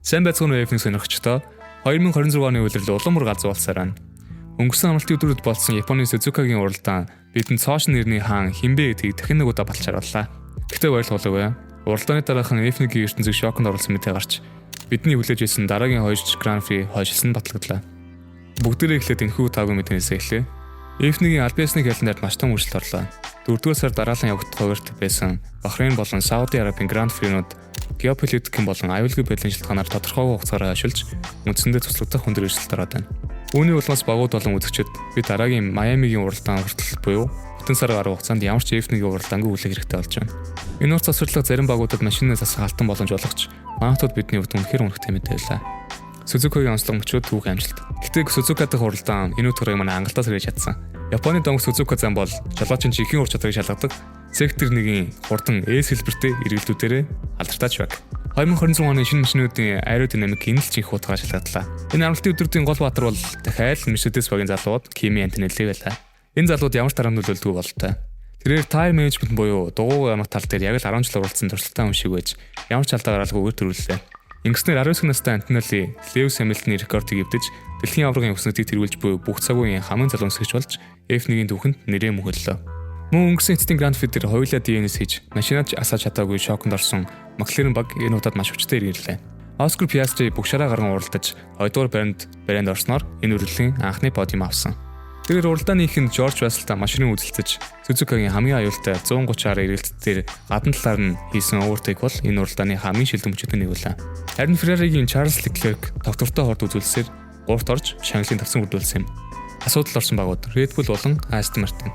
Сайн байцгаана уу, F1 сонирхогчдоо. 2026 оны улирал улам бүр галзуу болсоор байна. Өнгөрсөн амралтын өдрүүд болсон Японы Сузукагийн уралдаан бидэнд цоошин нэрний хаан хэн бэ гэдгийг дахин нэг удаа баталж харууллаа. Гэхдээ баярлалгүй. Уралдааны дараахан F1-ийн ертөнцийг шоконд оруулсан мэдээ гарч, бидний хүлээж байсан дараагийн хоёр Grand Prix хойшилсан батлагдлаа. Бүгдээрээ эхлээд энэхүү таагүй мэдээнээс эхлэе. F1-ийн албан ёсны календарт маш том өөрчлөлт орлоо. 4-р сар дараалан явагдах хувирт байсан Бахрейн болон Сауди Арабын Grand Prix-нууд геополитикийн болон аюулгүй байдлын шалтгаанаар тодорхойгүй хугацаараа хойшилж, үндсэндээ туслагдах өндөр эрсдэлд ороод байна. Үүний улмаас багууд болон үзэгчид бид дараагийн Майамигийн уралдаан хүртэл буюу бүтэн сар гаруй хугацаанд ямар ч F1-ийн уралдаангүй хүлээх хэрэгтэй болж байна. Энэ ур цацралга зарим багуудад машины засах алтан боломж болгоч фанатууд бидний хувьд үнэхээр үнэтэй мэдээ байлаа. Сузукагийн онцлог мөчүүд түүх амжилт. Гэхдээ Сузука дахь уралдаан энэ өдрийг манай хангалтаас сэргээж чадсан. Японы домог Сузука зам бол жолоочийн жинхэнэ ур чадварыг шалгадаг сектор 1-ийн хурдан S хэлбэртэй эргэлтүүдээрээ алдартай ч баг. 2026 оны шинэ машинуудын аэродинамик энэ л чих утгаар шалгадлаа. Энэ амралтын өдрүүдийн гол баатар бол дахиад Mercedes багийн залууд Kimi Antonelli байлаа. Энэ залууд ямар ч тарам нөлөөлдөггүй бололтой. Тэрээр tire management буюу дугуй амах тал дээр яг л 10 жил уралдсан туршлагатай хүн шиг байж, ямар ч алдаа гаргалгүйгээр төрүүллээ. Ингэснээр 19 настай Антонелли Лewis Hamilton-ы рекордыг эвдэж, дэлхийн аваргын өснөдийг тэргүүлж буй бүх цаг үеийн хамгийн залуу өнсгөгч болж F1-ийн түүхэнд нэрээ мөнхөллөө. Мөн өнгөрсөн эцдийн Grand Prix дээр хоёулаа DNS хийж, машинаа ч асааж чадаагүй шоконд орсон McLaren баг энэ удаад маш хүчтэй ирлээ. Oscar Piastri бүх шараа гарган уралдаж, 2 дугаар байранд орсноор энэ үргэлжлэлийн анхны подиум авсан. Тэрээр уралдааны эхэнд Жорж Расселтай машины үзэлцэж, Сузукагийн хамгийн аюултай 130 R эргэлт дээр гадна талаар нь хийсэн overtake бол энэ уралдааны хамгийн шилдэг мөчүүдийн нэг байлаа. Харин Ferrari-гийн Charles Leclerc тогтвортой хурд үзүүлсээр 3-т орж шагналын тавцан бүрдүүлсэн юм. Асуудал орсон багууд Red Bull болон Aston Martin.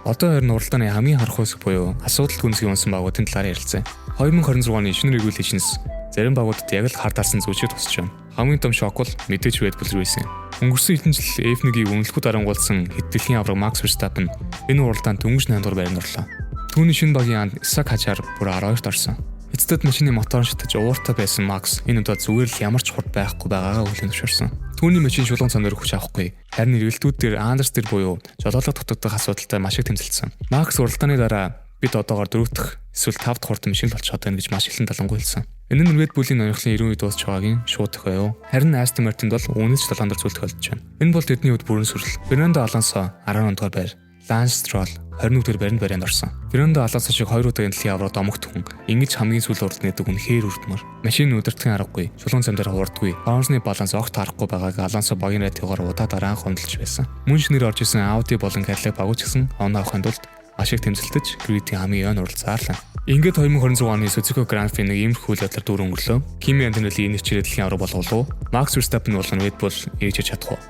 Одоо харин уралдааны хамгийн харах хэсэг буюу асуудал гүнзгий унсан багуудын талаар ярилцъя. 2026 оны шинэ regulations зарим багуудад яг л хар дарсан зүйл шиг тусч байна. Хамгийн том шок бол мэдээж Red Bull байсан. Өнгөрсөн хэдэн жил F1-ийг үнэлэхүү дарангуулсан хэд дэлхийн аварга Max Verstappen энэ уралдаанд дөнгөж 8 дугаар байранд орлоо. Түүний шинэ багийн анд Исак Хажар бүр 12-т орсон. Эцэст машины мотор шатаж ууртай байсан Max энэ удаа зүгээр л ямар ч хурд байхгүй байгаагаа хүлээн зөвшөөрсөн. Түүний машин шулуун цан дээр хүч авахгүй. Харин эргэлтүүд дээр understeer буюу жолоолго дутагдах асуудалтай маш их тэмцэлсэн. Max уралдааны дараа бид одоогоор 4 дахь эсвэл 5 дахь хурдан машин л болчиход байна гэж маш ихлэн далангүй хэлсэн. Энэ нь Red Bull-ийн ноёрхлын 90 үе дуусч байгаагийн шууд тохио. Харин Aston Martin-д бол үүнээс ч 7 дор зүйл тохиолдож байна. Энэ бол тэдний хувьд бүрэн сүрэл. Fernando Alonso 11 дугаар байр, Lance Stroll 21 дугаар байранд барианд орсон. Fernando Alonso шиг хоёр удаа дэлхийн аварга домогт хүн ингэж хамгийн сүүл уралдана гэдэг үнэхээр үрдмөр. Машин удирдахын аргагүй, чулуун зам дээр хурдгүй, балансны баланс огт харахгүй байгааг Alonso багийн радиогоор удаа дараа хөндлөж байсан. Мөн шинээр орж исэн Audi болон Cadillac багууд ч гэсэн оноо авахын тулд маш их тэмцэлдэж grid-ийн хамгийн ойн уралцаарлаа. Ингээд 2026 оны Suzuka Grand Prix нэг иймэрхүү үйл явдлаар дүүрэн өнгөрлөө. Kimi Antonelli энэ хичээлээ дэлхийн аварга болгов уу? Max Verstappen болон Red Bull ээж чадах уу?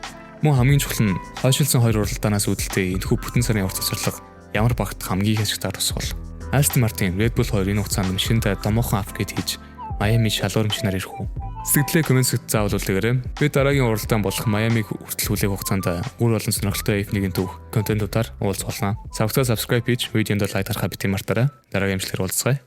Мөн хамгийн чухал нь хойшилсан хоёр уралдаанаас үүдэлтэй энэхүү бүтэн сарын урт цацралга ямар багт хамгийн их ашигтай тусгал. Aston Martin, Red Bull хоёр энэ хугацаанд машиндаа томоохон upgrade хийж, Майами шалгуур машинаар ирэх үү? Сэтгэлдээ comment заавал үлдээгээрэй. Би дараагийн уралдаан болох Майамиг хүртэл хүлээх хугацаанд үр олон сонирхолтой F1-ийн түүх контентуудаар уулзах болно. Савгтаа subscribe хийж, видеонд лайк дарахаа битгий мартаарай. Дараагийн бичлэгээр уулзцгаая.